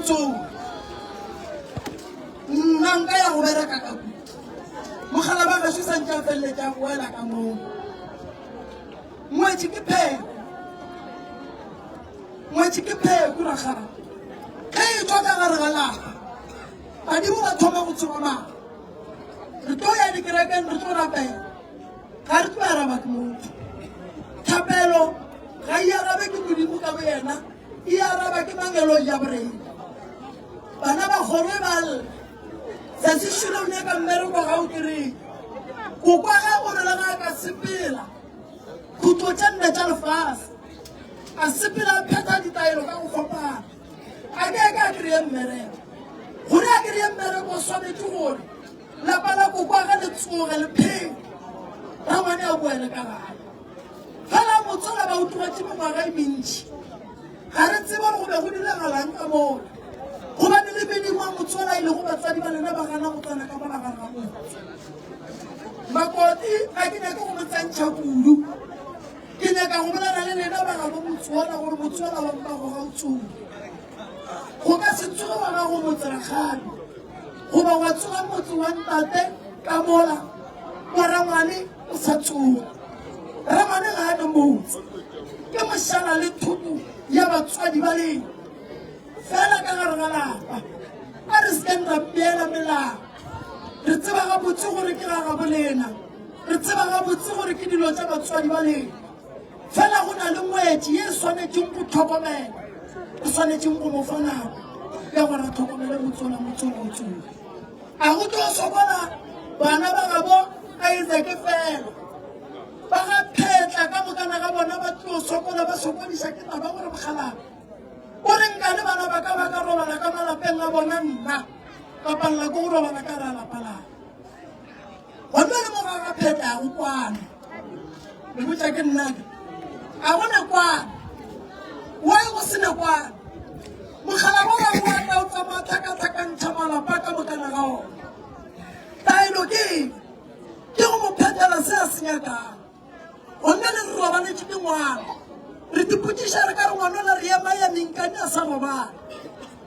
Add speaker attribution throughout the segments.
Speaker 1: tsoge. Nna nka ya go bereka ka kua. Mogala ba gešo sa ntše a feleletša a boela ka moo. Ngwetši ke pheko. Ngwetši ke pheko rakgadi. Ge e tšwa ka gare ga lapa, badimo ba thoma go tsoga maatla. Re tlo ya dikerekeng re tlo rapela. Ga re tlo araba ke motho. Thapelo ga e arabe ke Modimo ka boyena, e araba ke mangeloi ya borena. Bana ba kgoro e ba lla. Sesi Shilo o nyaka mmereko ga o kry-e. Kokwa ge o re le ga a ka sepela khutlo tše nne tša lefase, a sepela a phetha ditaelo ka go fapana, a ke ke a kry-e mmereko. Gore a kry-e mmereko o swanetše gore lapa la kokwa ge le tsoge le phele, rangwane a boele ka gae. Fela motsola ba o tlogetše mengwaga e mentši. Ga re tsebe gore go be go diragalang ka mola. Gobane le medimo ya motsola e lego batswadi ba lena ba gana go tsena ka mola gare ga motse. Makoti ga ke nyake go mo tsentšha kudu. Ke nyaka go bolela le lena ba gabo motsola gore motsola wa mmago ga o tsoge. Go ka se tsoge wa gago motse rakgadi goba wa tsoga motse wa ntate ka mola wa rangwane o sa tsoga. Rangwane ga a ne motse, ke mošala le thoto ya batswadi ba lena fela ka gare ga lapa. A re sekeng ra mmeela melao. Re tseba gabotse gore ke ga gabo lena, re tseba gabotse gore ke dilo tša batswadi ba lena. Fela go na le ngwetši ye e swanetšeng go tlhokomela, re swanetšeng go mo fa nako ya gore a tlhokomele motsola motsolo o tsoge. A go tlo sokola bana ba gabo Isaac fela. Ba ga Phetla ka mokana ga bona ba tlo sokola ba sokodiša ke taba gore mokgalabje o re nkane bana ba ka ba ka robala ka malapeng a bona nna ka palela ke go robala ka ra lapa la Gomme le mo ga ga Phetla a go kwana. Le botša ke nna ke. A go ne kwana. Why go se ne kwana? Mogala wa wa wa tla o tsamaya tlhakatlhakantšha malapa ka mokana ga ona. Taelo ke eng? Ke go mo phethela se a se nyakang. Gomme le re robaletše ke ngwana. Re tipotšiša re ka re ngwanola re ema ya menkane a sa robala.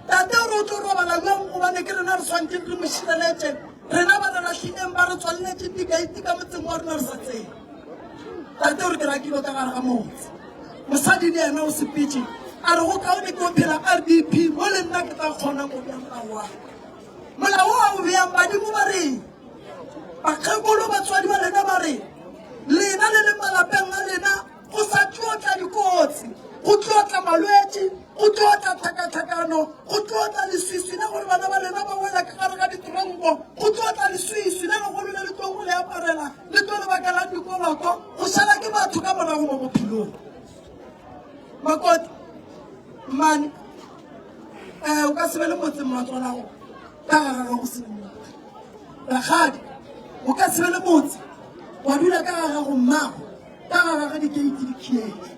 Speaker 1: Tate o re o tlo robala bjang gobane ke rena re swantšeng re mo šireletše, rena ba re lahlileng ba re tswaleletše dikeiti ka motseng wa rena re sa tsebe. Tate o re ke rakilwe ka gare ga motse. Mosadi le yena o sepetše a re go kaone ke o phela RDP mo le nna ke tla kgonang go bea molao wa ka. Molao o a o beang badimo ba reng? Bakgekolo batswadi ba lena ba re lena le le malapeng a lena go sa tlo tla dikotsi, go tlo tla malwetši, go tlo tla tlhakatlhakano, go tlo tla leswiswi la gore bana ba lena ba wela ka gare ga ditoronko, go tlo tla leswiswi le legolo le le tlo go le aparela le tlo lebaka la dikoloto, go šala ke batho ka morago mo bophelong. Makoti, mmane, um o ka se be le motse mmatswalago ka gare ga go se motho. Rakgadi, o ka se be le motse wa dula ka gare ga go mmago ka gare ga dikeiti di khietše.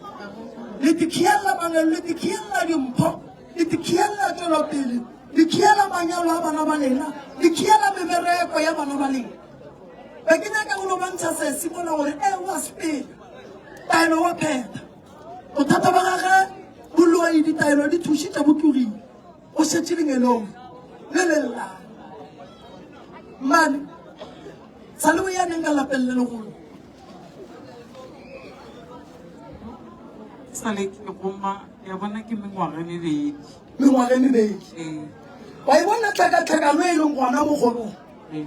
Speaker 1: Le di khiella mangelo, le di khiella dimpho, le di khiella tšwelopele, le khiela manyalo a bana ba lena, le khiela mebereko ya bana ba lena. Be ke nyaka go no bontšha sesi mola gore e wa sepela, taelo wa phetha. Bothata ba gage boloi ditaelo di thušitše bo tlogile. O šetše lengelong le le llang. Mmane, sa le o ya neng ka lapeng le legolo?
Speaker 2: Sa le ke goma ya bona ke mengwaga e mebedi.
Speaker 1: Mengwaga e mebedi.
Speaker 2: Ee.
Speaker 1: Wa e bona tlhakatlhakano e leng gona mo kgorong.
Speaker 2: Ee.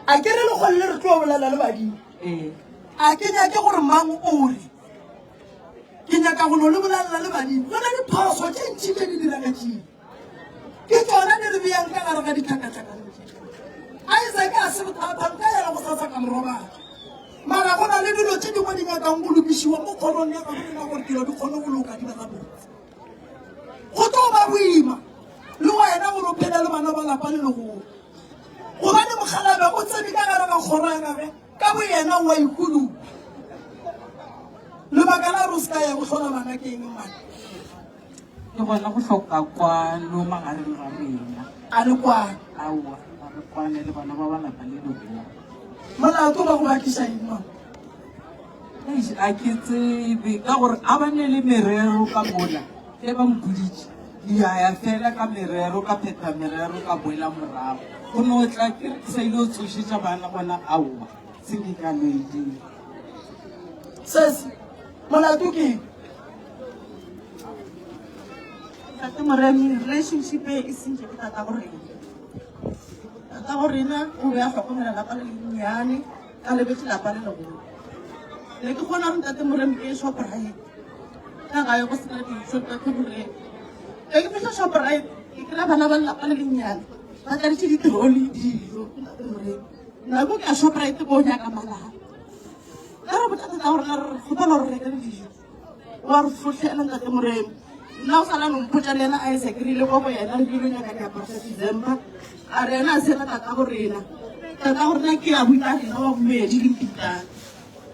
Speaker 1: A ke re lekgole le re tlo bolela le badimo.
Speaker 2: Ee.
Speaker 1: A ke nyake gore mang o re. Ke nyaka go no le bolelela le badimo. Go na diphoso tše ntši tše di diragetšeng. Ke tšona di re beyang ka gare ga ditlhakatlhakano tše. Isaac a se bothata, nka yela go sasa ka mo robatša. Mara go na le dilo tše dingwe di nyakang go lokišiwa mo kgorong ya gabo rena gore dilo di kgone go loka di be gabotse. Go tlo ba boima le wena gore o phele le bana ba lapa le legolo. Gobane mokgalabje o tsene ka gare ga kgoro ya gagwe ka boyena o a ikulupa. Lebaka la gore o se ka ya go hlola bana ke eng mmane?
Speaker 2: Ke gona go hloka kwano magareng ga rena.
Speaker 1: A le kwane?
Speaker 2: Aowa, ga re kwane le bana ba ba lapa le legolo.
Speaker 1: Molato ba go bakiša eng mama?
Speaker 2: Eish, a ke tsebe ka gore a ba ne le merero ka mola ge ba mpoditše. Ke ya ya fela ka merero, ka phetha merero, ka boela morago. Go no tla ke re ke sa ile go tsošetša bana gona, aowa, se nke ka no e dira.
Speaker 1: Sesi, molato ke eng?
Speaker 3: Ntate Moremi, relationship e e sentše ke tatago rena. Tatago rena o be a hlokomela lapa le lennyane, a lebetše lapa le legolo. Ne ke kgona gore Ntate Moremi ke ye Shoprite, ka gae go sena dijo, Ntate Moremi. Ge ke fihla Shoprite, ke kry-a bana ba lelapa le lennyane ba tladitše ditroli dijo, Ntate Moremi. Nako ke ya Shoprite ko nyaka malapa. Ka re botša tatago rena re re kgopela gore re rekele dijo. Wa re fohlela Ntate Moremi. Nna o sala no mpotša le yena Isaac re ile kwa go yena re ile nyaka diaparo tša December. A re yena a se yena tatago rena. Tatago rena ke abuti a rena wa bobedi le Mpitane.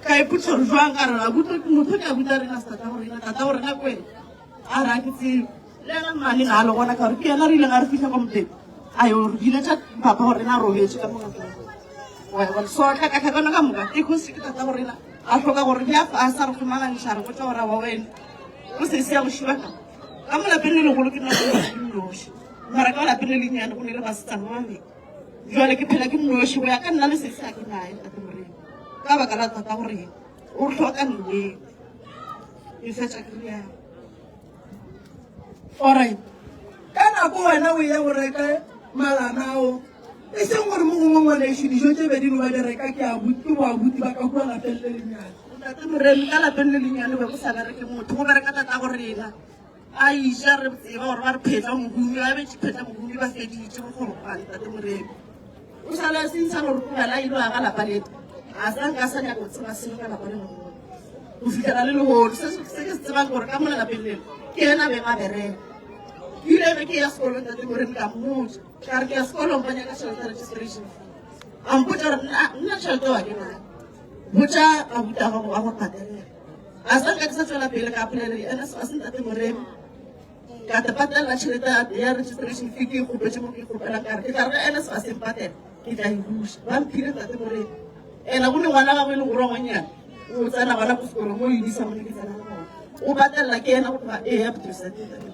Speaker 3: Ka ipotša gore jwang ka re abuti motho ke abuti a rena se tatago rena. Tatago rena ke wena. A re a ke tsebe. Le yena mmane na a le gona ka gore ke yena re ileng a re fihla kwa moteng. A yo re biletša papa gore rena a robetše ka mo ntlong. Wa e bona? So tlhakatlhakano ka moka e kgosi ke tatago rena. A hloka gore bja a sa re kgomagantšha re botša gore wa wena o se se ya go šiba ka ka mo lapeng le legolo ke nna ke nnoši mara ka lapeng le lennyane go ne le basetsana ba babedi jale ke phela ke nnoši go ya ka nna le sese a ke naye ntate Morena ka baka la tata gore o hloka nnete e fetša ke rialo.
Speaker 1: Alright, ka nako wena o ye go reka malana ao e seng gore mo gongwe ngwanešu dijo tše be di no ba di reka ke abuti ke boabuti ba ka kua lapeng le lenyane.
Speaker 3: Ntate Moremi, ka lapeng le lenyane be go sa bereke motho, go bereka tatago rena. A iša re tseba gore ba re phetla mohumi, ba betše phetla mohumi ba feditše bokgolokgwane Ntate Moremi. O sala se ntsha gore tlogela a ile aga lapa leto, a sa nka sa nyaka go tseba selo ka lapa le legolo. Go fihlela le lehono, se se ke se tsebang gore ka mola lapeng leno ke yena beng a bereka. Ebile ge ke ya sekolong Ntate Moremi ka mmotša ka re ke ya sekolong ba nyaka tšhelete ya registration fee. A mpotša gore nna tšhelete wa ke nayo, botša abuti a gago a go patelela. A sa nka ke sa tswela pele ka apolela di-NSFAS Ntate Moremi. Ka te patella tšhelete ya registration fee ke e kgopetše mo ke e kgopelang ka re ke tla re ge NSFAS e mpatela ke tla e buša. Ba mphile Ntate Moremi. Ena go ne ngwana gagwe e leng gore wa ngwannyane o tsena gona ko sekolong mo Unisa mo ne ke tsena gona. O patella ke yena go tloga e ya Ntate Moremi.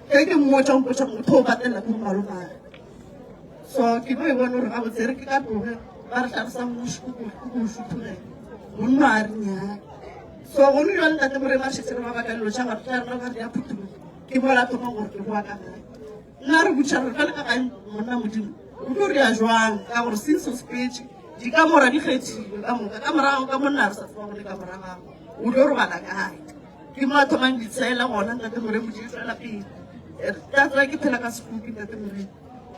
Speaker 3: Ge ke mmotša o mpotša motho o patella ke malomagwe. So ke tlo e bona gore gabotse re ke ka tloge ba re hlalosa mmušo ko o šuthugela monna a re nyaa. So gone jwale Ntate Moremi a šetse re mabaka dilo tša batho tša rena ba re di a phuthologa ke mola thomang gore ke boa ka gae. Nna re botša gore jwale ka gae monna Modimo o tlo rea jwang ka gore since o sepetše dikamora di kgethilwe ka moka ka morago ka monna re sa tseba gore ka morago o tlo robala kae. Ke mo a thomang ditshela gona Ntate Moremi di tswela pele. That's why ke phela ka sekupi Ntate Moremi.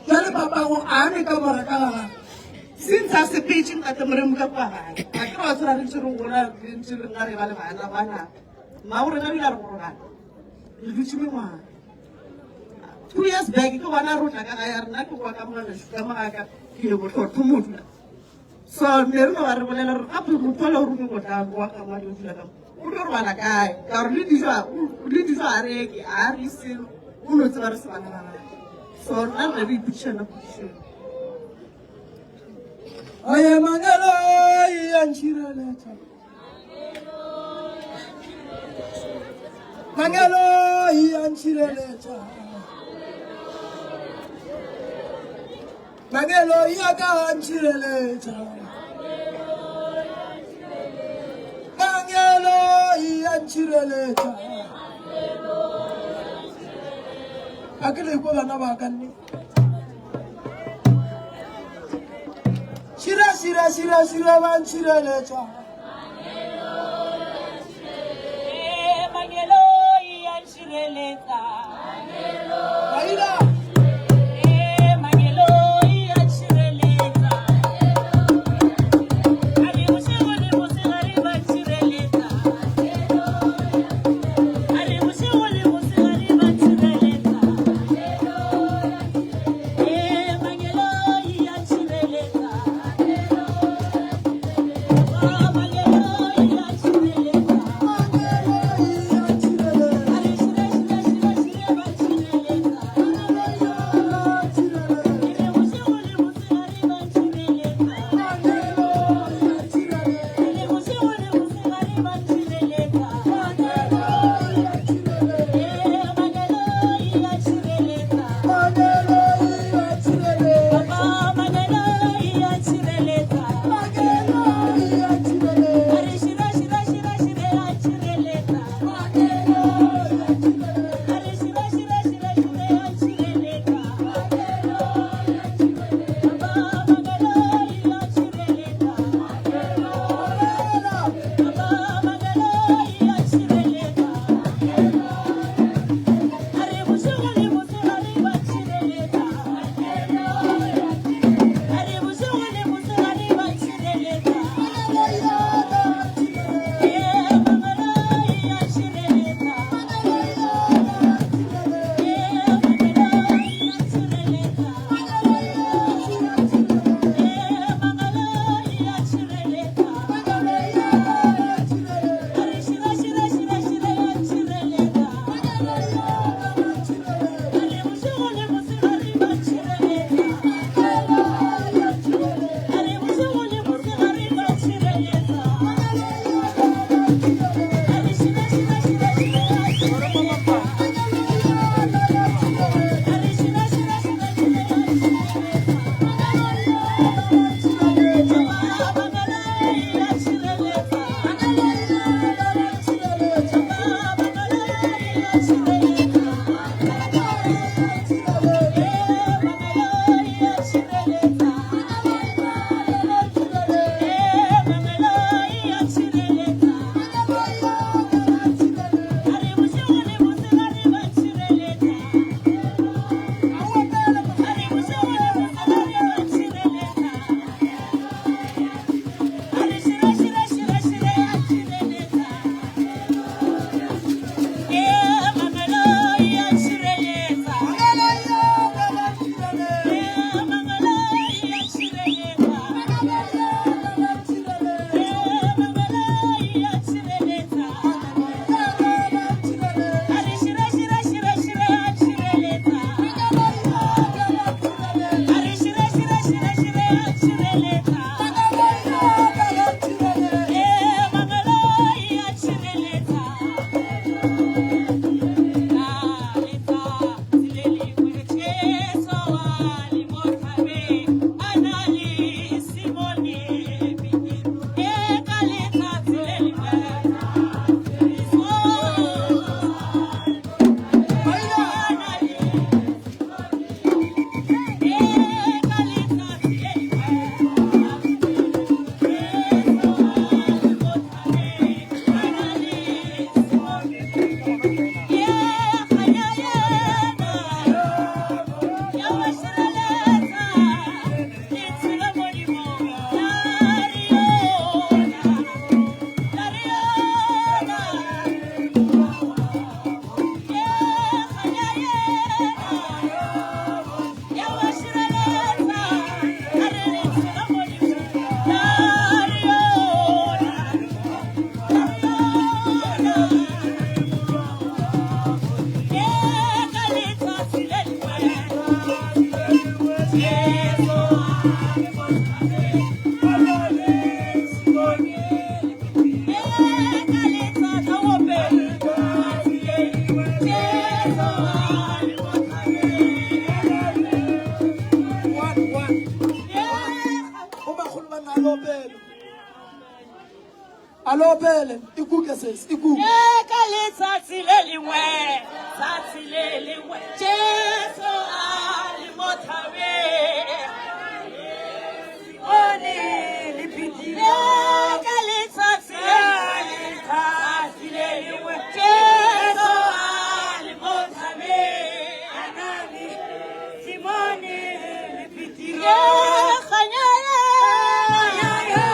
Speaker 1: Jwale papago a ne ka mora ka ga gagwe.
Speaker 3: Since a sepetše Ntate Moremi ka kwa gae. A ke re wa tseba re ntše re gola re ntše re nna re ba le bana bana. Mmago rena o ile a re go robala. Re dutše mengwaga. 2 years back ke gona re o tla ka gae a re nna ke boa ka mo gešo ka mo ga ka ke ile go hlotho mo dula. So ne re no ba re bolela gore gape motho ole o rome go tla boa ka mo a dula ka mo. O tlo robala kae? Ka gore le dijo le dijo a reke, a re selo, o no tseba re se bana ba gagwe. So rena re re ipotšišana potšišo.
Speaker 1: Aye mangeloi a ntšhireletša. Mangeloi a ntšhireletša. Mangeloi a ka a ntšhireletša. Mangeloi a ntšhireletša. A ke le kwa bana ba ka nne. Šira šira šira šira ba ntšhireletša.
Speaker 4: Mangeloi a ntšhireletša.
Speaker 1: Aida. Mangeloi a ntšhireletša. One, one. Bomakgolo ba nna a le opele. A le opele. Ikuke sesi, ikuke.
Speaker 4: Ka letsatsi le lengwe, tsatsi le lengwe, Jesu a le mo thabeng. Simone le Petro. Ka letsatsi le letsatsi le lengwe, Jesu a le mo thabeng. Anani, Simone le Petro. Kganya ya, kganya ya,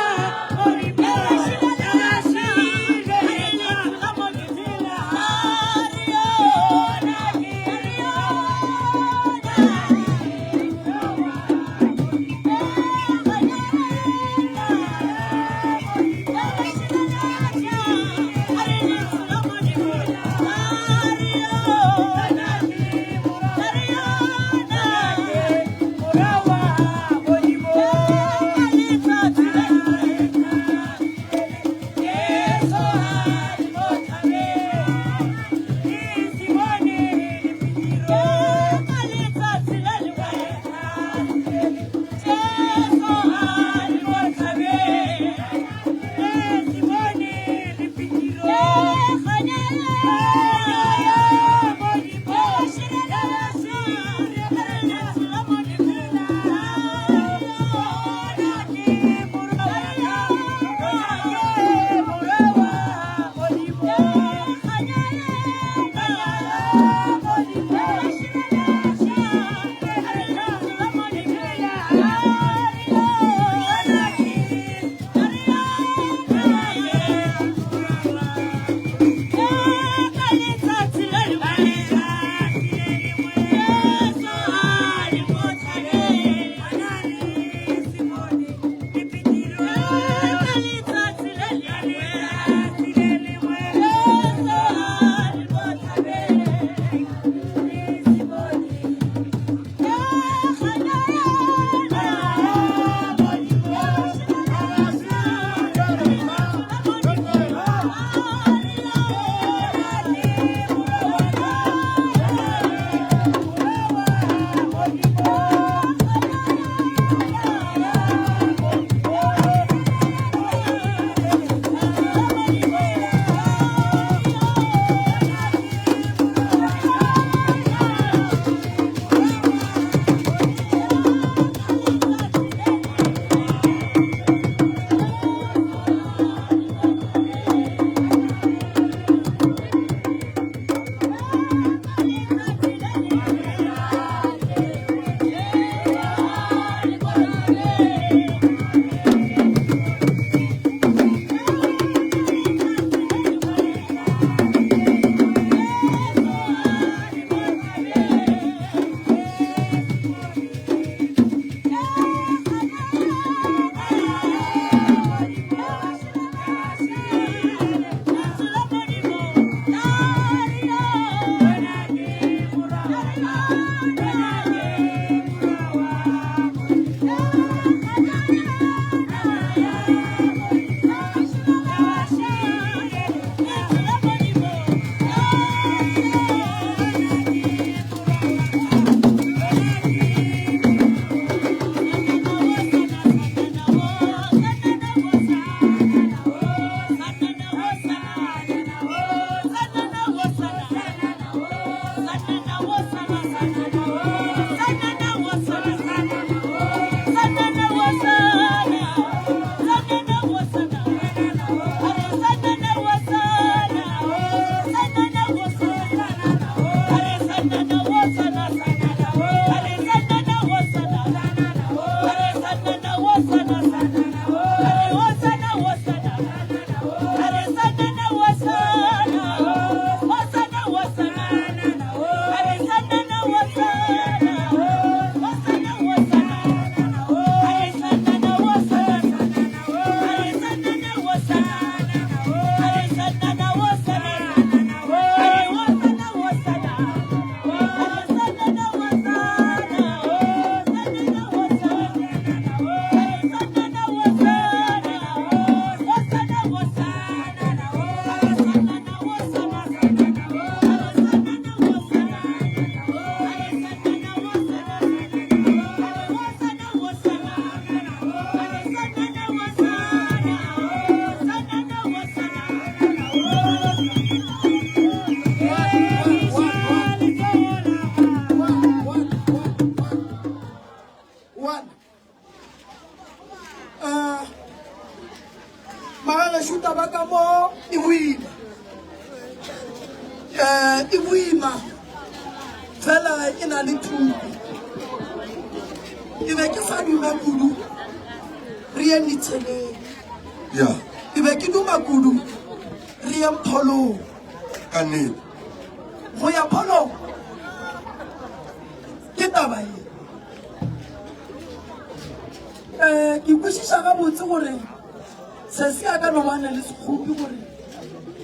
Speaker 1: e boima fela e na le thuto. Ke be ke sa duma kudu re ye ditsheleng.
Speaker 5: Ya.
Speaker 1: Ke be ke duma kudu re ye pholong.
Speaker 5: Ka nnete.
Speaker 1: Go ya pholong ke taba ye. Um ke kwešiša gabotse gore sesi a ka no ba na le sekgopi gore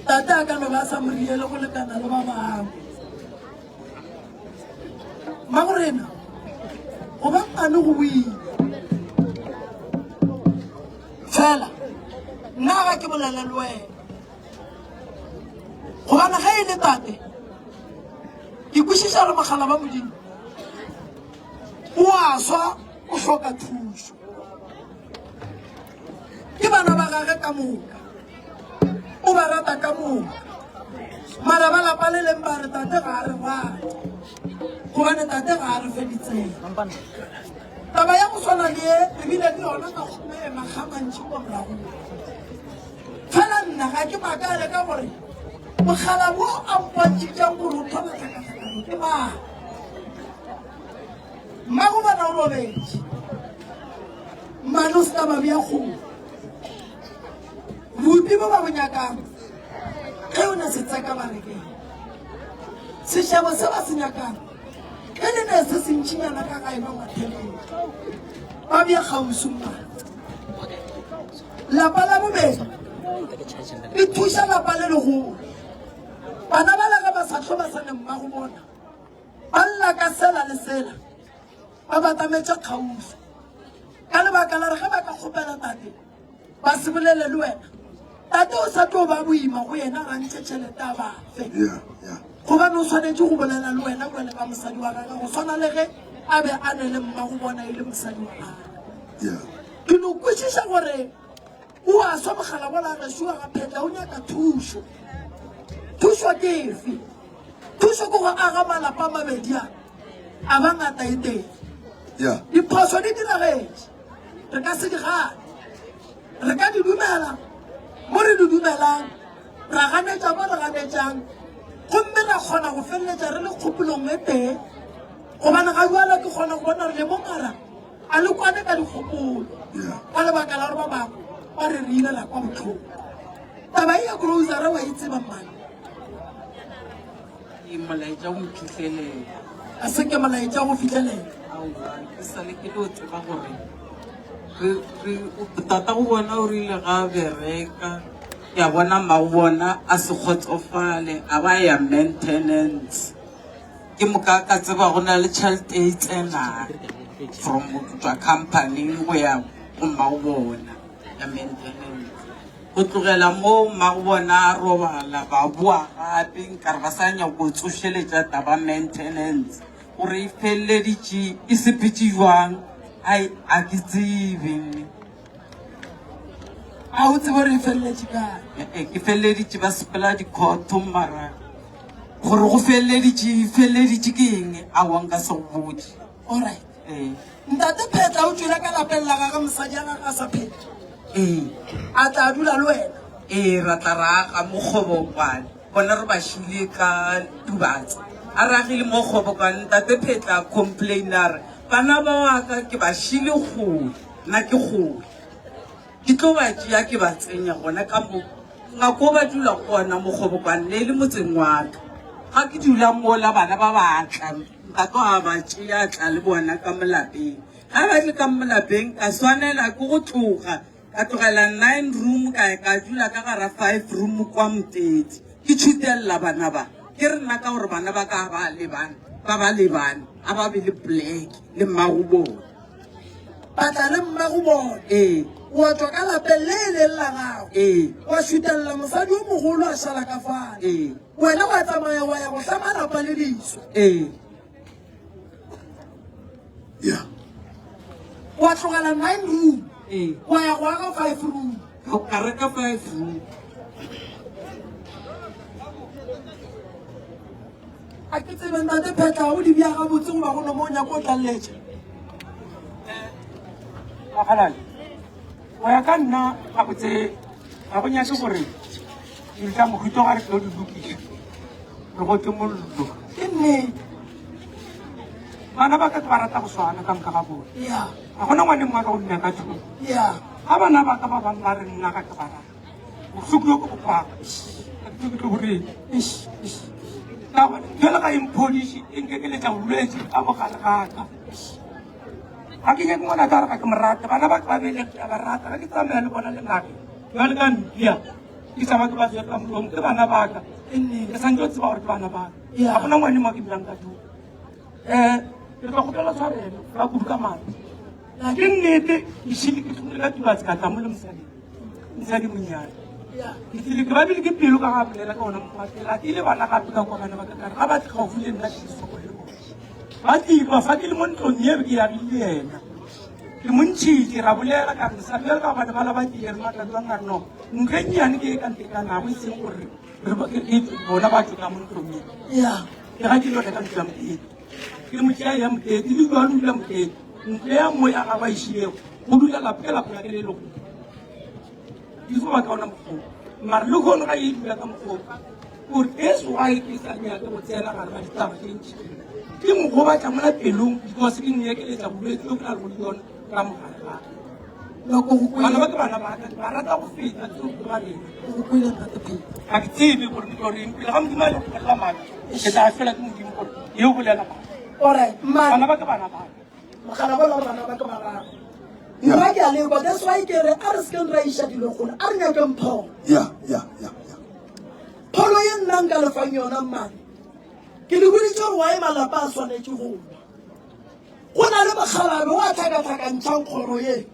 Speaker 1: tate a ka no ba sa mo riele go lekana le ba bangwe. Mmagorena, go ba mmane go boima. Fela nna ga ke bolele le wena gobane ge e le tate ke kwešiša gore mogala ba Modimo o a swa o hloka thušo. Ke bana ba gage ka moka, o ba rata ka moka, mara ba lapa le leng ba re tate ga a re rate gobane tate ga a re fe ditsela. Taba ya go swana le ye re bile le yona ka makga mantši kwa moragong. Fela nna ga ke makale ka gore mogala wo a mpontšitšeng gore o thoma tlhakatlhakano ke mang. Mmago bana o robetše. Mmane o se ka ba bea kgomo. Bupi bo ba bo nyakang ge o ne se tseka ba rekeng. Sešebo se ba se nyakang ge le ne se se ntšinyana ka gae ba ngwatheleng. Ba bea kgauswi mmane. Lapa la bobedi le thuša lapa le legolo. Bana ba la ge ba sa hlwe ba sa ne mmago bona. Ba lla ka sela le sela, ba batametše kgauswi, ka lebaka la re ge ba ka kgopela tate ba se bolele le wena, tate o sa tlo ba boima go yena ga ntšhe tšhelete a ba fe. Gobane o swanetše go bolela le wena bjale ka mosadi wa gagwe, go swana le ge a be a ne le mmago bona e le mosadi wa gagwe. Ke no kwešiša gore o a swa mogala bola gešo wa ga Phetla o nyaka thušo. Thušo ke efe? Thušo ke go aga malapa a mabedi a a ba ngata e tee.
Speaker 5: Yeah.
Speaker 1: Diphoso di diragetše, re ka se di gane, re ka di dumela mo re di dumelang, ra ganetša mo re ganetšang, gomme ra kgona go feleletša re le kgopolong e tee. Gobane ga bjale ke kgona go bona re le mo mara a le kwane ka dikgopolo ka lebaka la gore ba bangwe ba re re ile la kwa bohloko. Taba ye ya grocery wa e tseba mmane?
Speaker 2: Ke molaetša o mphihlelela.
Speaker 1: A se ke molaetša go fihlelela.
Speaker 2: Aowa, ke sa le ke tlo tseba gore re re tata go bona o rile ga a bereka ke a bona mmago bona a se kgotsofale a ba ya maintenance ke moka ka tseba go na le tšhelete e tsenang from go tswa company go ya go mmago bona ya maintenance Go tlogela moo mmagobona a robala, ba boa gape nkare ba sa nyaka go tsošeletša taba maintenance gore e feleleditše e sepetše jwang, ai a ke tsebe mme.
Speaker 1: A o tsebe gore e feleletše kae?
Speaker 2: Eh, ke feleleditše ba sepela dikhotho mara gore go feleleditše e feleleditše ke eng aowa nka se go botše.
Speaker 1: Alright.
Speaker 2: Ee.
Speaker 1: Ntate Phetla o tšwele ka lapeng la gagwe mosadi ya gagwe a sa phela.
Speaker 2: Ee.
Speaker 1: A tla dula le wena.
Speaker 2: Ee, ra tla ra aga mo Kgobokwane. Bona re ba šile ka Tubatse. A re agile mo Kgobokwane, Ntate Phetla a complain a re, Bana ba wa ka ke ba šile kgole, nna ke kgole. Ke tlo ba tšea ke ba tsenya gona ka mo ngwako o ba dula go ona mo Kgobokwane, ne e le motseng wa ka. Ga ke dula mola bana ba ba tla, ntate a ba tšea a tla le bona ka mo lapeng. Ga ba tle ka mo lapeng ka swanela ke go tloga, ka tlogela nine room ka ya ka dula ka gara five room kwa Moteti. Ke tšhutelela bana ba, ke re nna ka gore bana ba ka ga ba lebane, ba ba lebane, a ba be le poleke le mmago bona.
Speaker 1: Ba tla le mmago bona.
Speaker 2: Ee.
Speaker 1: Wa tšwa ka lapeng le e leng la gago.
Speaker 2: Ee.
Speaker 1: Wa šutelela mosadi yo mogolo a šala ka fale.
Speaker 2: Ee.
Speaker 1: Wena wa tsamaya wa ya go hlama lapa le leswa.
Speaker 2: Ee.
Speaker 5: Yeah.
Speaker 1: Wa tlogela nine room.
Speaker 2: Ee.
Speaker 1: Wa ya go aga five room.
Speaker 2: Ka reka five room.
Speaker 1: A ke tsebe ntate Phetla o di bja gabotse goba go no mo o nyaka o tlaleletša.
Speaker 6: Makgalane, go ya ka nna gabotse ga go nyake gore dilo tša mohuto ga re tlo di lokiša. Re gotše mollo.
Speaker 1: Ke nnete.
Speaker 6: Bana ba ka ke ba rata go swana ka moka ga bona.
Speaker 1: Ya.
Speaker 6: Ga gona ngwane mongwe a ka go dula ka thoko.
Speaker 1: Ya.
Speaker 6: Ga bana ba ka ba bangwe ba re nna ga ke ba rata. Bohloko bjo ke bo kwago. Ga ke tsebe ke tlo go reng.
Speaker 1: Eish, eish.
Speaker 6: Ka gobane ntho le ga e mphodiše, e nkekeletša bolwetši ka bogare ga ka. Ga ke nyake ngwana ka re ga ke mo rate. Bana ba ke ba belege ke a ba rata. Ga ke tsamaya le bona le nageng bjale ka mpša. Ke tšhaba ke ba tshwere ka molomo. Ke bana ba ka. Ke santse o tseba gore ke bana ba ka. Ga gona ngwane mo ke dulang ka thoko. Um ke tlo kgopela tshwarelo ka kudu ka maatla. Ke nnete ke šile ke tlogile ka Tubatse ka tla mo le mosadi. Mosadi monnyane. Ke tlile ke babile ke pelo ka ga bolela ka ona mokgwa ke latile bana gape ka kwa bana ba ka kare ga ba tle gaufi le nna ke sokole le bona. Ba tlile ba fa ke le mo ntlong ye ke yagile le yena. Ke mo ntšhitše ra bolela ka re mosadi bjale ka gobane bala ba tlile re matla jwang a re no ntlo e nnyane ke e ka ntekanago e seng gore bona ba tšwe ka mo ntlong ye. Ke ga ke lo reka ntlo ya mokete. Ke mo tšea ya mokete le jwalo dula mokete. Ntlo ya mo ya gagwe a e šilego go dula lapa ke lapa la ke le legolo. Ke tlo ba ka ona mokgwa mara le kgono ga e dula ka mokgwa gore that's why ke sa nyake go tsena gare ga ditaba tše ntši ke mo gobatša mola pelong because ke nyekeletša bolwetse jo ke na le go le yona ka mogare ga bana ba ke bana ba ka ba rata go feta tseo ke ba rena ga ke tsebe gore ke tlo reng pele ga modimo a le go bolela maaka ke tla fela ke modimo gore ye o bolela maaka bana ba ke bana ba ka
Speaker 1: Mogala bola gore bana ba ke ba gago. Nna ke a lekwa, that's why ke re a re sekeng ra iša dilo kgole, a re nyakeng pholo.
Speaker 5: Ya, ya, ya, ya.
Speaker 1: Pholo ye nna nka le fang yona mmane, ke le boditše gore why malapa a swanetše go lwa. Go na le mokgalabje wa tlhakatlhakantšhang kgoro ye,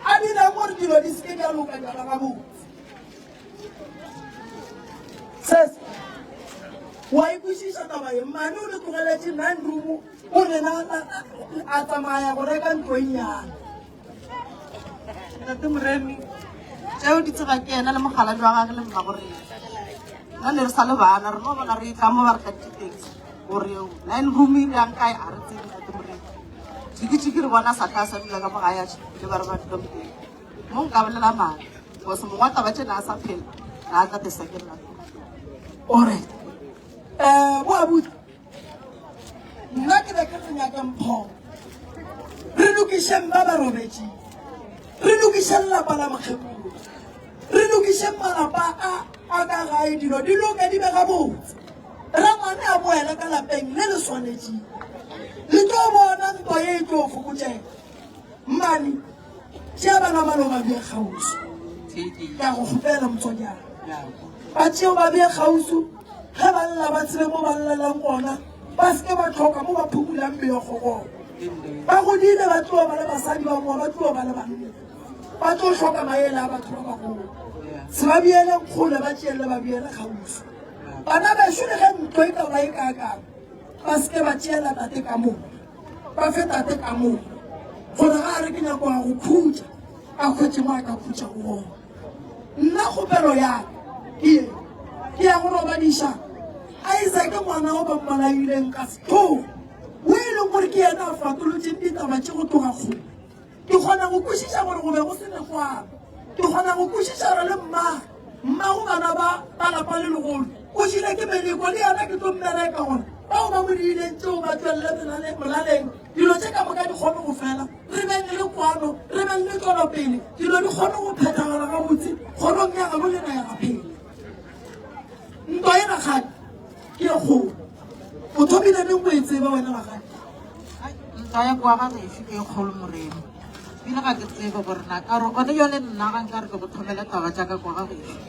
Speaker 1: a dirang gore dilo di seke di a loka di a ba gabotse. Sese, wa e kwešiša taba ye? Mmane o le tlogeletše nine room o rena a tsamaya go reka ntlo e nnyane.
Speaker 3: Ntate Moremi, tšeo di tseba ke yena le mogala jwa gage le mmago rena. Nna ne re sa le bana, re no bona re tla mo ba re tla ditaxi gore nine room e bjang kae a re tsebe ntate Moremi. Tšhiki-tšhiki re bona sa tla sa dula ka mo gae a tšhikile ba re ba dula moteng. Mo nka bolela maaka because mongwe wa taba tše na a sa phela na a tla the second one.
Speaker 1: Alright. Eh, bo abuti. Nna ke be ke re nyakeng pholo. Re lokišeng ba ba robetšeng. Re lokišeng lapa la mokgekolo. Re lokišeng malapa a a ka gae dilo di loke di be gabotse. Rangwane a boele ka lapeng le le swanetšeng. Le tlo bona ntwa ye e tlo fokotšega. Mmane, tšea bana ba lo ba bee kgauswi. Ke a go kgopela motswadiana. Ba tšeo ba bee kgauswi, ge ba lla ba tsebe mo ba llelang gona, ba se ke ba tlhoka mo ba phukulang meokgo gona. Ba godile ba tlo ba le basadi ba boa ba tlo ba le banna. Ba tlo hloka maele a batho ba bagolo. Se ba beeleng kgole ba tšeele ba beele kgauswi. Bana bešo le ge ntlo e ka ba e kaakang, ba se ke ba tšeela tate ka moka. Ba fe tate ka moka gore ga a re ke nyako ya go khutša a hwetše mo a ka khutšago gona. Nna kgopelo ya ka ke ye, ke ya go robadiša Isaka ngwana o ba mmolaileng ka sehlogo, o e leng gore ke yena a fatolotšeng ditaba tše go tloga kgole. Ke kgona go kwešiša gore go be go se na kwano. Ke kgona go kwešiša gore le mma, mmago bana ba ba lapa le legolo, o jile ke meleko, le yena ke tlo mmereka gore bao ba mo diileng tšeo ba tšwelele molaleng, dilo tše ka moka di kgone go fela, re beng le kwano, re beng le tšwelopele, dilo di kgone go phethagala gabotse kgorong ya gabo lena ya gaphela. Ntwa ye rakgadi ke e kgolo. O thomile neng go e tseba wena rakgadi?
Speaker 7: Ntwa ya kwa ga gešo ke e kgolo morena. Ebile ga ke tsebe gore na ka gore gone jale nna ga nka re ke go thomela taba tša ka kwa ga gešo.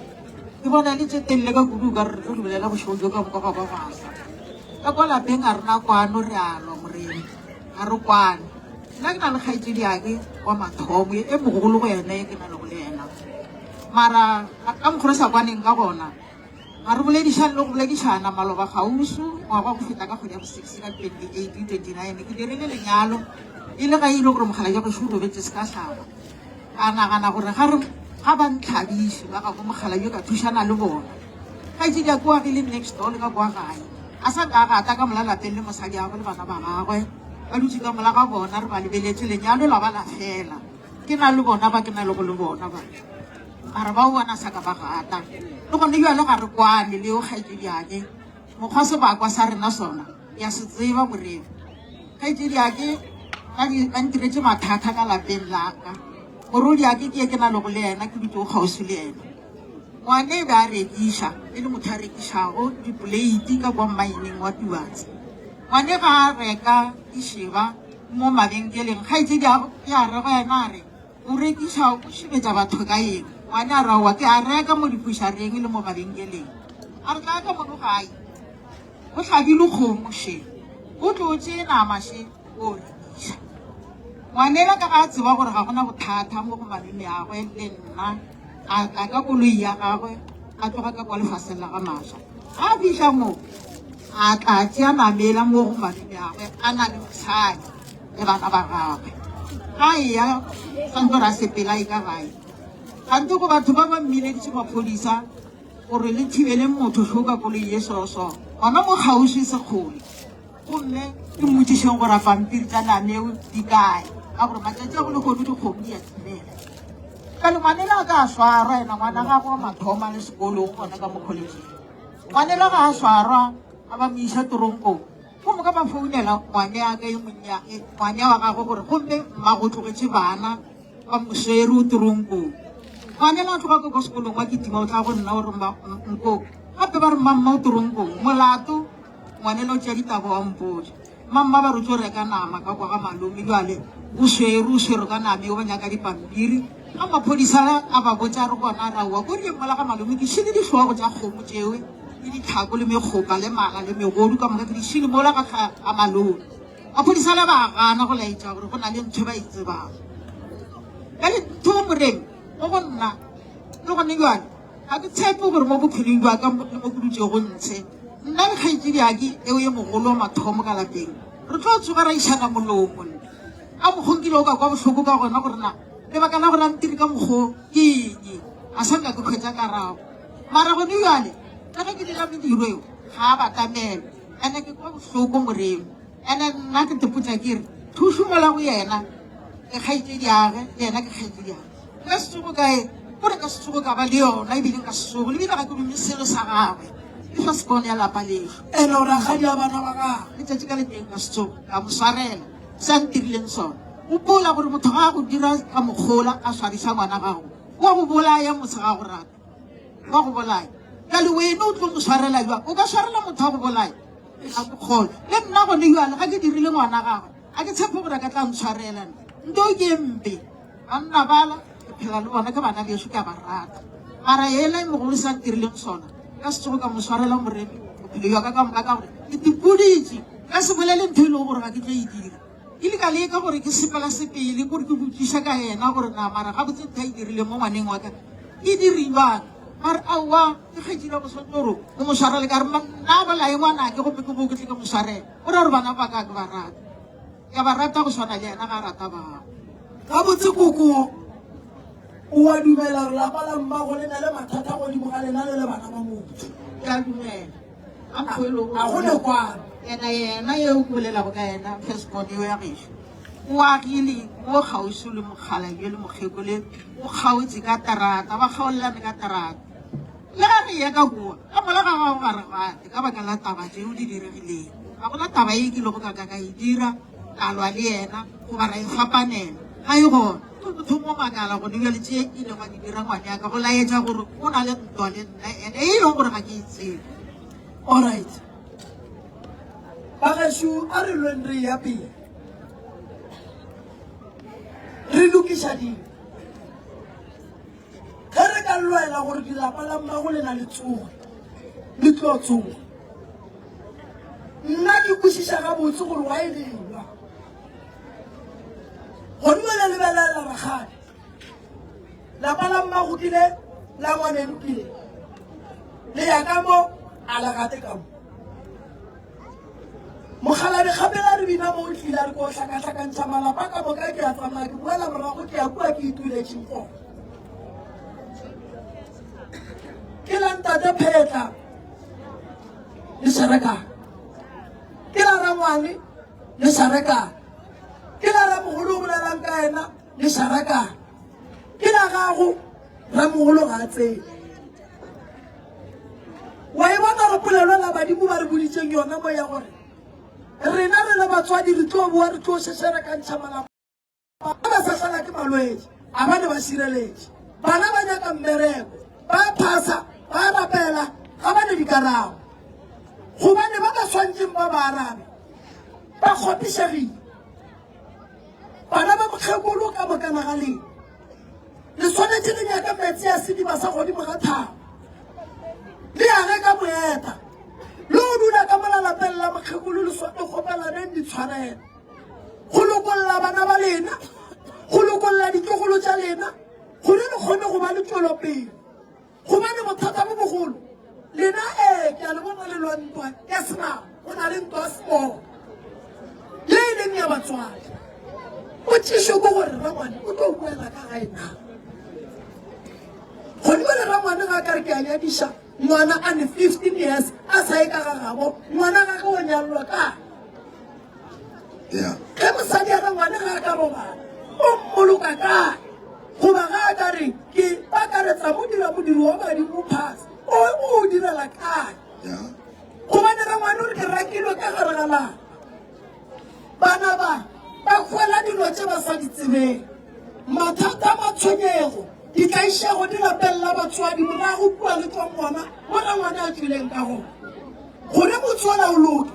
Speaker 7: Ke bona e le tše telele ka kudu ka re re tlo di bolela bošego bjo ka moka gwa ba gwa sa. Ka kwa lapeng ga rena kwano re a lwa morena, ga re kwane. Nna ke na le kgaetšedi yake wa mathomo e mogolo go yena e ke na lego le yena. Mara ka mokgwa re sa kwaneng ka gona, ga re boledišane le go boledišana. Maloba kgauswi ngwaga wa go feta ka kgwedi ya bo six ka 28, 29 ke dirile lenyalo e le ga e ile gore mokgalabje wa gešo o robetše se ka hlaba. Ka nagana gore ga re ga ba ntlhabiše ba gabo mokgalabje ka thušana le bona. Kgaetšedi ya ke o agile next door le ka kwa gae, a sa ka a gata ka mola lapeng le mosadi wa gagwe le bana ba gagwe ba dutše ka mola ga bona re ba lebeletše lenyalo la ba la fela. Ke na le bona ba ke na lego le bona ba. Mara bao bona sa ka ba gata. Le gone bjale ga re kwane le yo kgaetšediake. Mokgwa sebakwa sa rena sona ke a se tseba moremi. Kgaetšediake ba di ba ntiretše mathata ka lapeng la ka. Morwediake ke ye ke na lego le yena ke dutšego kgauswi le yena. Ngwane e be a rekiša e le motho a rekišago dipoleiti ka kwa mmaeneng wa Tubatse. Ngwane ga a reka dišeba mo mabenkeleng kgaetšediake a re go yena a re O rekiša o šebetša batho ka eng? Ngwane a re, Aowa, ke a reka mo dipušareng le mo mabenkeleng. A re, Tlaa ka mono gae, go hlabilwe kgomo še, o tlo o tšee nama še o rekiša. Ngwanela ka ga a tseba gore ga gona bothata mo go malomeagwe le nna, a tla ka koloi ya gagwe a tloga ka kwa lefaseng la ga Maša. Ga a fihla mo, a tla a tšea namela mo go malomeagwe a na le mosadi. le bana ba gagwe. Ga eya santse ra sepela e ka gae. Gante go batho ba ba mmileditše maphodisa gore le thibele motho šo ka koloi ye so so gona mo kgauswi sekgole. Gomme ke mmotšišeng gore a pampiri tša nameo di kae ka gore matšatši a go lehono dikgomo di a timela. Bjale ngwanela a ka a swarwa yena ngwana gagwe wa mathomo a le sekolong gona ka mo collegeng. Ngwanela ga a swarwa a ba mo iša toronkong. Gomme ka ba founela ngwaneaka yo monnyane, ngwanea wa gagwe gore gomme mma go tlogetše bana ba mo swere o toronkong. Ngwanela a tloga ka kwa sekolong wa kitima o tla go nna gore nkoko gape ba re mma mma o toronkong molato ngwanela o tšea ditaba wa mpotša mma mma ba re o tlo reka nama ka kwa ga malome jwale o swere o swere ka nama eo ba nyaka dipampiri ga maphodisa a ba botša re gona ra oa ko rileng mola ga malome ke šile dihlogo tša kgomo tšewe le ditlhako le mekgopa le mala le megodu ka moka ke di šile mola ga ga malome. Maphodisa le ba gana go laetša gore go na le ntho ba e tsebago. Bjale ntho moreng mo go nna le gone jwale ga ke tshepe gore mo bophelong jwa ka le mo ke dutšego ntshe nna le kgaetšediake eo ye mogolo wa mathomo ka lapeng re tlo tsoga ra išana molomo nna a mokgong ke ile o ka kwa bohloko ka gona gore na lebaka la gore a ntire ka mokgo ke eng a sa nka ke kgwetsa karabo Mara gone bjale le ge ke dira mediro eo ga a batamele ene ke kwa bohloko moremo ene nna ke tepotša ke re thušo mola go yena ke kgaetšediage le yena ke kgaetšediage nka se tsogo kae kore ka se tsogo ka ba le yona ebile nka se tsogo lebile ga ke dume selo sa gagwe ke fa sekone ya lapa lešo
Speaker 1: Ene o rakgadi wa bana ba gagwe.
Speaker 7: letšatši ka leteng ka se tsogo ka mo swarela se a ntirileng sona gopola gore motho ga a go dira ka mokgola a swariša ngwana gago wa go bolaya motse ga go rata wa go bolaya jale wena o tlo mo swarela jwang o ka swarela motho wa go bolaya a ke kgole le nna gone jale ga ke dirile ngwana gagwe a ke tshepe gore a ka tla ntshwarela nto ke mpe banna bala ke phela le bona ke bana beso ke a ba rata mara ela e mogolo sa ntirileng sona ka se tsogo ka mo swarela moremi bophelo jwa ka ka moka ka gore ke tipoditše ka se bolele ntho e leng gore ga ke tlo e dira Ke ile ka leka gore ke sepela sepele gore ke botšiša ka yena gore na mara gabotse ntho a e dirile mo ngwaneng wa ka e diriwang. A re aowa ke kgetšile go swanetše gore o mo swarele ka re nna bolaye ngwanake gomme ke bo ke tle ke mo swarele. O ra gore bana ba ka ke ba rata. Ke a ba rata go swana le yena ga a rata bao.
Speaker 1: Gabotse koko o a dumela gore lapa la mmago le na le mathata godimo ga lena le le bana ba motho?
Speaker 7: Ke a dumela. A mokgwa e lego
Speaker 1: A go ne kwano.
Speaker 7: Yena yena yeo ke bolelago ka yena firstborn eo ya gešo o agile mo kgauswi le mokgalabje le mokgekole o kgaotse ka terata ba kgaolelane ka terata le ga re ya ka kua ka mola ga gago ga re gate ka baka la taba tšeo di diregileng ga gona taba e ke lego ka ka ka e dira ka lwa le yena goba ra e fapanela ga e gona ke motho mo makala gone bjale tše e lego a di dira ngwane ya ka go laetša gore o na le ntwa le nna ene e leng gore ga ke e tsebe
Speaker 1: Alright. Bagešo a re lweng re ya pele. Re lokiša dilo. Ge re ka lwela gore dilapa la mmago lena le tsoge, le tlo tsoga. Nna ke kwešiša gabotse gore wa e lelwa. Gone jale lebelela rakgadi. Lapa la mmago ke le, la ngwaneno ke le. Le ya ka mo, a le gate ka mo. Mokgalabje kgapela re bina mo o tlile a re ko hlakahlakantšha malapa ka moka ke a tsamaya ke boela morago ke ya kua ke ituletšeng gona. Ke la ntate Phetla le Šarakane. Ke la rangwane le Šarakane. Ke la ramogolo o bolelang ka yena le Šarakane. Ke la gago ramogolo ga a tsebe. Wa e bona gore polelo la badimo ba re boditseng yona mo ya gore rena re le batswadi re tlo boa re tlo šešera ka ntšha malapa ba ba sa tlala ke malwetši a ba ne ba šireletše bana ba nyaka mmereko ba phasa ba rapela ga ba ne dikarabo gobane ba ba swantšeng ba ba arabe ba kgopišegile bana ba mokgekolo ka mokana ga lena le swanetše le nyaka metsi a sediba sa godimo ga thaba le age ka moeta le o dula ka mola lapeng la mokgekolo le kgopelaneng ditshwanelo go lokolla bana ba lena go lokolla ditlogolo tša lena gore le kgone go ba le tšwelopele Gobane bothata bo bogolo, lena ee, ke a le bona le lwa ntwa ya senama, go na le ntwa ya semoya ye e leng ya batswadi. Potšišo ke gore rangwane o tlo boela ka gae na? Godimo le rangwane ga ka re ke a nyadiša ngwana a ne 15 years a sa ye ka ga gabo, ngwana gage o nyalelwa kae? Ge mosadi a rangwane ga a ka robala, o mmoloka kae? Goba ga a ka re ke ba ka re tsa mo dira modiro wa badimo phase, o o direla kae? Gobane rangwane o re ke rakilwe ka gare ga lapa. Bana ba ba hwela dilo tše ba sa di tsebeng. Mathata, matshwenyego, ditlaišego di lapelela batswadi morago kua le tswang gona mo rangwane a tšwileng ka gona. Gore motse ola o loke,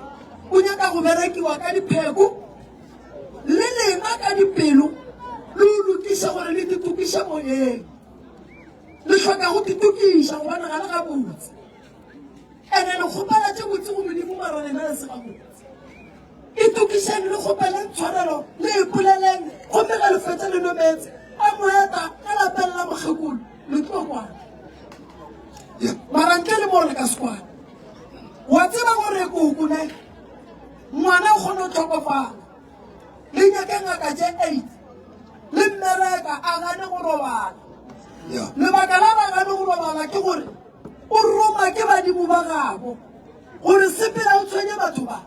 Speaker 1: o nyaka go berekiwa ka dipheko le lena ka dipelo le o lokiše gore le ditokiše moyeng. Le hloka go ditokiša gobane ga le gabotse. Ene le kgopela tše botse go Modimo mara lena le se gabotse. Itokišeng le kgopeleng tshwarelo le ipoleleng gomme ge le fetša le nwe meetse a moeta ka lapeng la mokgekolo le tlo kwana. Mara ntle le moo le ka se kwane. Wa tseba gore koko ne ngwana o kgone go tlhokofala le nyake ngaka tše 8 le mmereka a gane go robala. Lebaka la ba gane go robala ke gore o roma ke badimo ba gabo gore sepela o tshwenye batho ba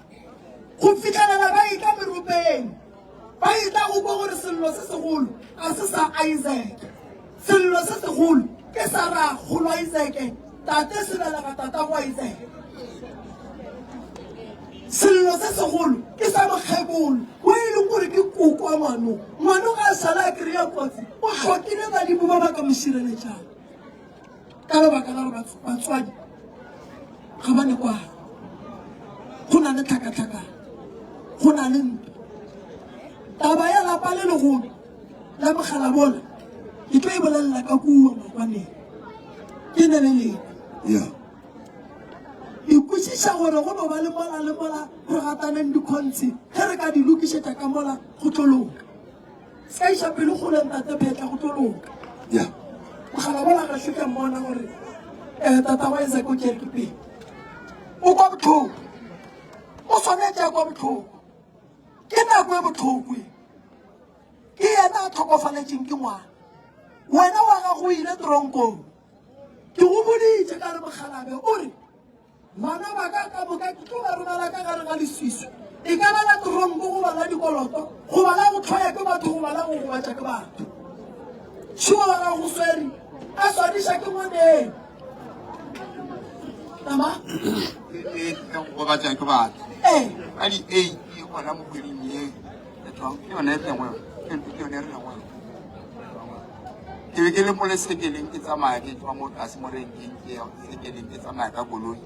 Speaker 1: go fihlelela ba etla meropeng ba etla go kwa gore sello se segolo ga se sa Isaac sello se segolo ke sa rakgolo Isaac tate se belega tata go Isaac sello se segolo ke sa mokgekolo o e leng gore ke koko wa ngwano ngwano ga a sala a kry-a kotsi o hlokile badimo ba ba ka mo šireletšang ka lebaka la gore batswadi ga ba ne kwana go na le tlhakatlhakano go na le ntwa taba ya lapa le legolo la mogala bona ke tlo e bolelela ka kua makwaneng ke ne le lena
Speaker 5: yeah
Speaker 1: ke kwešiša gore go no ba le mola le mola re gataneng dikgontshi ge re ka di lokišetša ka mola go tlo loka Se ka iša pelo kgole ntate Phetla go tlo loka.
Speaker 5: Yeah.
Speaker 1: Mogala bola ga se ka mmona gore eh tata wa Isaac o tšere ke pele. O kwa botlhoko. O swanetše a kwa botlhoko. Ke nako e botlhoko e. Ke yena a tlhokofaletšeng ke ngwana. Wena wa gago o ile tronkong. Ke go boditše ka re mogalabe o re Bana ba ka ka moka ke tlo ba romela ka gare ga leswiswi, e ka ba la toronko goba la dikoloto, goba la go hloya ke batho goba la go gobatša ke batho. Tšhiwa wa gago swere a swadiša ke ngwaneng. Nama?
Speaker 8: E go gobatša ke batho.
Speaker 1: Ee.
Speaker 8: Ka di-eight gona mo kgweding ye e tswang ke yone e tlengwe ke yone e re lengwe. Ke be ke le mo lesekeleng ke tsamaya ke tswa mo tlase mo renkeng ke ya sekeleng ke tsamaya ka koloi.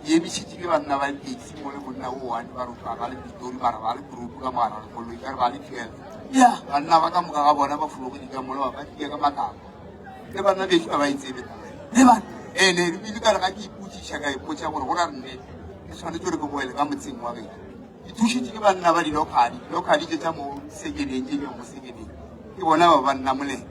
Speaker 8: Ke emišitše ke banna ba di-taxi mo le monna o one ba re ba le Pitori mara ba le group ka mogare ga koloi ka re ba le 12.
Speaker 1: Yeah.
Speaker 8: Banna ba ka moka ga bona ba fologile ka mola ba tlile ka matlapa. Le banna bešo ga ba e tsebe taba e.
Speaker 1: Le bana.
Speaker 8: Ene ebile ka re ga ke ipotšiša ka ipotša gore go ra nnete ke swanetše gore ke boele ka motseng wa gešo. Ke thušitše ke banna ba dilokhadi, dilokhadi tše tša mo sekeleng tše di mo sekeleng. Ke bona ba ba nnamolela.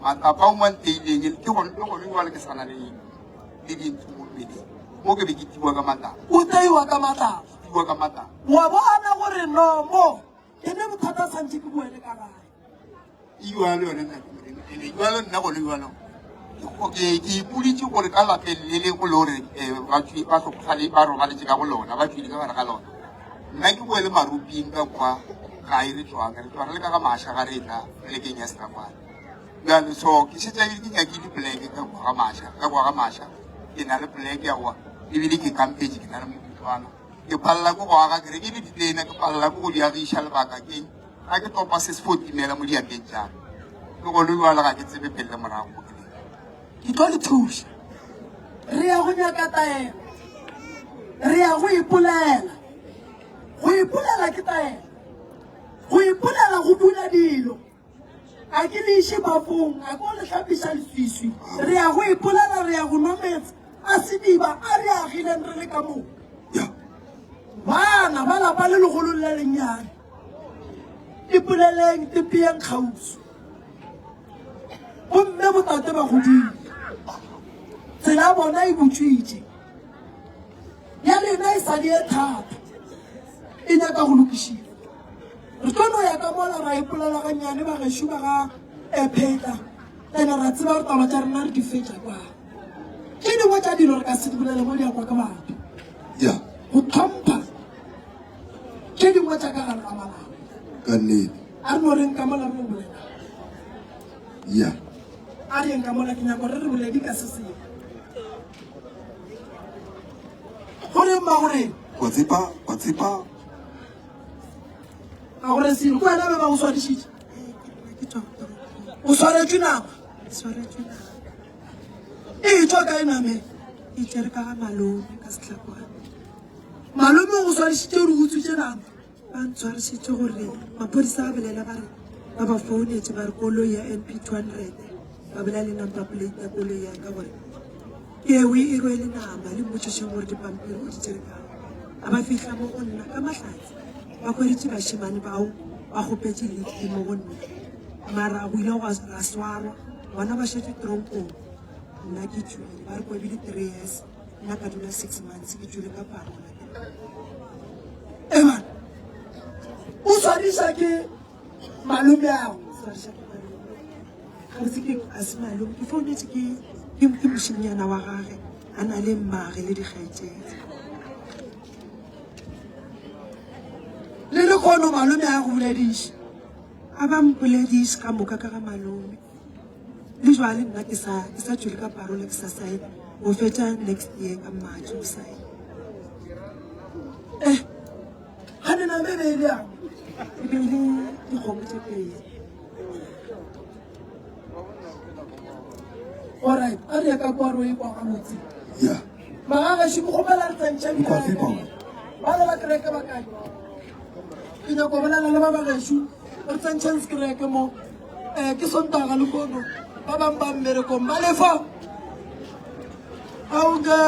Speaker 8: Matlapa ao mo a nteileng ke gone le gone jwale ke sa na le le dintho mo mmeleng. Mo ke be ke tiwa ka matlapa.
Speaker 1: O teiwa ka matlapa.
Speaker 8: Tiwa ka matlapa.
Speaker 1: Wa bona gore no mo ke ne bothata santse ke boele ka gae.
Speaker 8: E jwalo yone ntate Morena. Ene jwalo nna gone jwalo ke ke ipoditše gore ka lapeng le le go le gore um ba tswi- ba hlokofale ba robaletše ka go lona ba tswile ka gare ga lona nna ke boele maruping ka kwa gae re tswang re tswa re le ka ga maša ga re tla polekeng ya setakwane bjale so ke šetša ke nyakile poleke ka kwa ga maša ka kwa ga maša ke na le poleke ya goa. Ebile ke kampetše ke na le mokutwana. Ke palela ke go aga ke rekile ditena ke palela ke go di agiša lebaka keng ga ke topa se se fo timela mo diatleng tša ka. Le gone bjale ga ke tsebe pele le morago mo ke leng.
Speaker 1: Ke tlo le thuša. Re ya go nyaka taelo. Re ya go ipolela. Go ipolela ke taelo. Go ipolela go bula dilo. A ke le iše bafong, a ko le hlapiša leswiswi. Re ya go ipolela, re ya go nwa meetse a sediba a re agileng re le ka moka. Bana ba lapa le legolo le le lennyane, ipoleleng, tepeeng kgauswi. Gomme botate ba godile, tsela ya bona e butšwitše, ya lena e sa le e thata, e nyaka go lokišiwa. Re tlo no ya ka mola ra ipolela gannyane ba gešo ba ga Ephetla, ene ra tseba gore taba tša rena re di fetša kwa. Tše dingwe tša dilo re ka se di bolele mo di akwa ke batho.
Speaker 5: Ya.
Speaker 1: Go tlhompha tše dingwe tša ka gare ga malapa.
Speaker 5: Ka nnete.
Speaker 1: A re no reng ka mola re no bolela.
Speaker 5: Ya.
Speaker 1: A re yeng ka mola ke nyaka gore re boledi ka se sengwe. Goreng ba goreng?
Speaker 5: Wa tsepa, wa tsepa.
Speaker 1: Ka gore selo ke wena be ba go swarišitše. O swaretšwe nama. E tšwa kae name?
Speaker 9: E tšere ka ga malome ka sehlakwana.
Speaker 1: Malome o go swarišitše gore o utswitše nama.
Speaker 9: Ba ntshwarišitše gore maphodisa a bolela ba re ba ba founetše ba re koloi ya NP 200 ba bolela le number plate ya koloi ya ka gore ke ewe e rwele nama le mmotšišeng gore dipampiri o di tšere kae. A ba fihla mo go nna ka mahlatse ba hweditše bašemane bao ba kgopetše lift mo go nna mara go ile gwa ra swarwa bona ba šetše tronkong nna ke tšwile ba re kwebile 3 years nna ka dula 6 months ke tšwile ka parola.
Speaker 1: Eban o swariša ke malome ago.
Speaker 9: Swariša ke malome. Gabotse ke a se malome ke founetše ke ke ke mošemnyana wa gage a na le mmage le dikgaetšedi.
Speaker 1: Le lekgono malome a go bolediša.
Speaker 9: A ba mpolediše ka moka ka ga malome. Le jwale nna ke sa ke sa tšwele ka parola ke sa sign go fetša next year ka March go sign.
Speaker 1: Eh, gane name e be e le yang?
Speaker 9: E be e le dikgomo tše pedi.
Speaker 1: Alright, a re ye ka kwa ro e kwa gabotse.
Speaker 5: Yeah.
Speaker 1: Magagešo ke kgopela re tsentšhe
Speaker 5: Kwa tshepa.
Speaker 1: Ba le ba kereke ba kae? Ke nyako bolela le ba ba gešo re tsentšheng sekereke mo. Eh, ke Sontaga lehono ba bang ba mmerekong ba lefa. Aoke.